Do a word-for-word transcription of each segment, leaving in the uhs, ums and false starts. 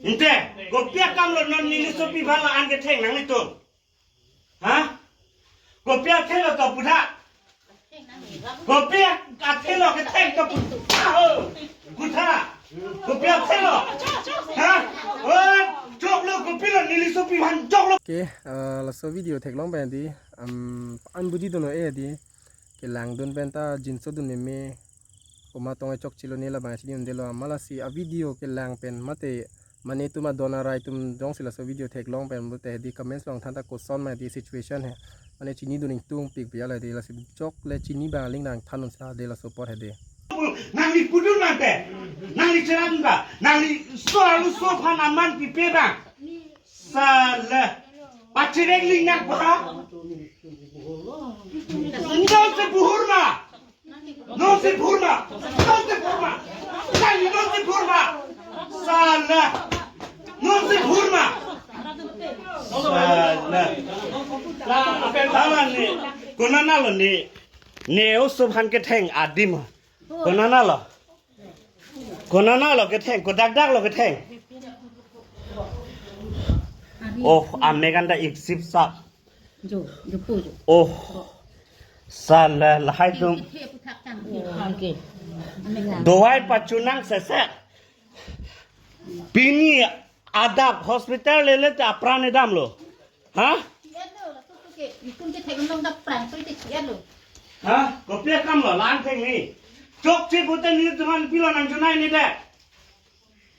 Ante, kopi akam lo non neli sopi aphan la-an ketheng nanglitum? Ha? Kopi athelo to putha? Kopi athelo ketheng to putha? Ho! Putha! Kopi athelo? Ha? O, choklo kopilo neli sopi aphan choklo. Okay, uh, laso video theklong pen di, um, an budi dono eh di, kelangdun pen ta jinso dun meme, komat tong chokchelo ne labang chini un-edetlo, amat lasi a video kelang pen mate mane itum adon arai atum jongsi laso video theklong pen pute di comments along than ta koson ma di situation he. Mane chinidun ingtung pik biya la di lasi chokle chini abang aling nangthan un sila di laso apor he di. Nangli pudun mante. Nangli cheran ba. Nangli so alu so aphan aman pipe ba. Sala. Pachirek ling nak ba. Nonsi buhur ma. Nonsi buhur ma. Nonsi buhur ma. Nangli nonsi buhur ma. Sala. Nonsi buhur ma. Sala. Sala ne. Konat lo ne. Ne oso aphan ketheng adim. Konat lo. Konat lo ketheng, kodak dak lo ketheng. Oh, amek anta ipsip sap. Jo, jo po jo. Oh. Sala lahai atum. Dawai pachunang sese. Pini adap hospital lele ta apran damlo. Ha? Itum ke theklong ta prang soi te chiat lo. Ha? Kopi akam lo la-an theng ni? Chokche pute nelitum aphan pilo nangchonai ni de.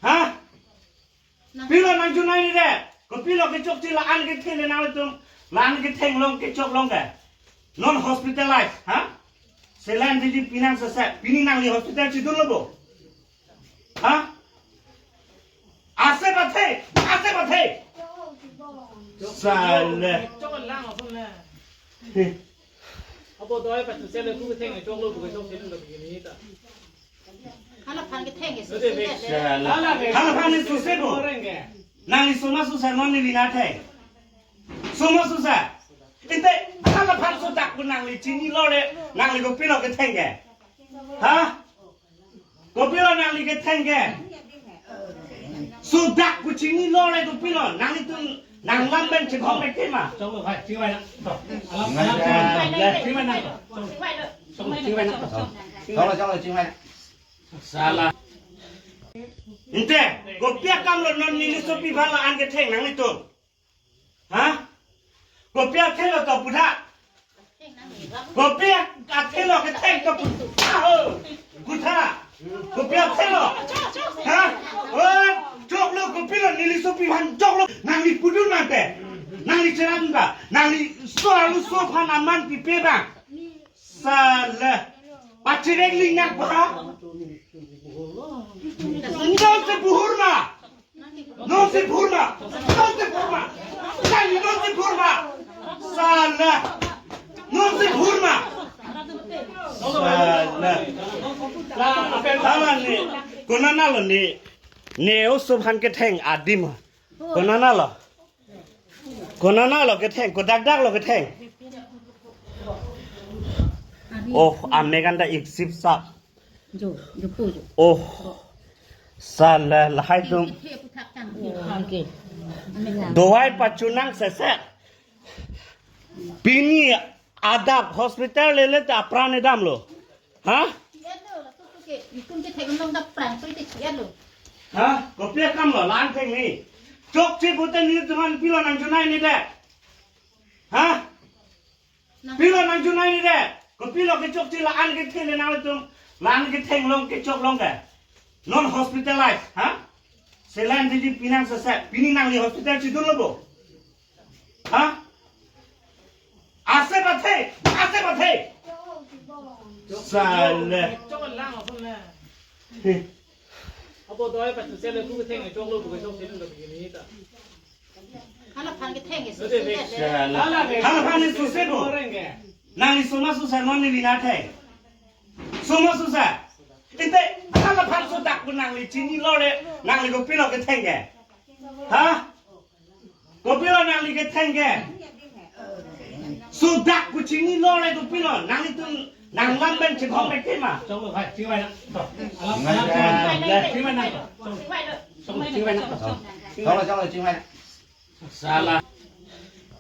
Ha? Pilo nangchonai ni de. Kopilo kechokche la-an ketheng le nangtum. La-an ketheng long kechok long ke. Non hospitalize, ha? Saline didi pinang sese. Pini nangli hospital chidun lo bo. Ha? Ase pathe, ase pathe. Sala. Chok lang ason le. He. Abo doi pa tu sele ku theng chok lo bu chok sele lo bini ta. Hala aphan ketheng ke. Sala. Hala aphan ni suse bo. Nangli soma susa non neli na theng. Soma susa. Ante hala aphan so dak ku nangli chinilo le nangli kopilo ketheng ke. Ha? Kopilo nangli ketheng ke? So dak ku chinilo le kopilo nanglitum nanglam pen chethom pen tema. Choklo bhai, chingvai nang. Alam, alam, chingvai nang. Choklo, chingvai nang. Choklo, choklo, chingvai nang. Sala. Ante, kopi akam lo non neli sopi aphan la-an ketheng nanglitum? Ha? Kopi athelo to putha? Kopi athelo ketheng to putha? Ho! Putha! Kopi athelo? Ha? O, choklo kopilo neli sopi aphan choklo. Nangli pudun mante. Nangli cheran ba. Nangli so alu so aphan aman pipe ba. Sala. Pachirek ling nak ba. Nonsi buhur ma. Nonsi buhur ma. Nonsi buhur ma. Nangli nonsi buhur ma. Sala. Nonsi buhur ma. Sala. Sala ne. Konat lo ne. Ne oso aphan ketheng adim. Konat lo. Konat lo ketheng, kodak dak lo ketheng. Oh, amek anta ipsip sap. Jo, jo po jo. Oh. Sala lahai atum. Dawai pachunang sese. Pini adap hospital lele ta apran damlo. Ha? Itum ke theklong ta prang soi te chiat lo. Ha? Kopi akam lo la-an theng ni? Chokche pute nelitum aphan pilo nangchonai ni de. Ha? Pilo nangchonai ni de. Kopilo kechokche la-an ketheng le nangtum la-an ketheng long kechok long ke. Non hospitalize, ha? Saline didi pinang sese. Pini nangli hospital chidun lo bo. Ha? Ase pathe, ase pathe. Sala. Chok lang ason le. He. Abo doi pa tu sele ku theng chok lo bu chok sele lo bini ta. Hala aphan ketheng ke. Sala. Hala aphan ni suse bo. Nangli soma susa non neli na theng. Soma susa. Ante hala aphan so dak ku nangli chinilo le nangli kopilo ketheng ke. Ha? Kopilo nangli ketheng ke? So dak ku chinilo le kopilo nanglitum nanglam pen chethom pen tema. Choklo bhai, chingvai nang. Alam, alam, chingvai nang. Chingvai nang. Chingvai na. Chalo, chalo, chingvai. Sala.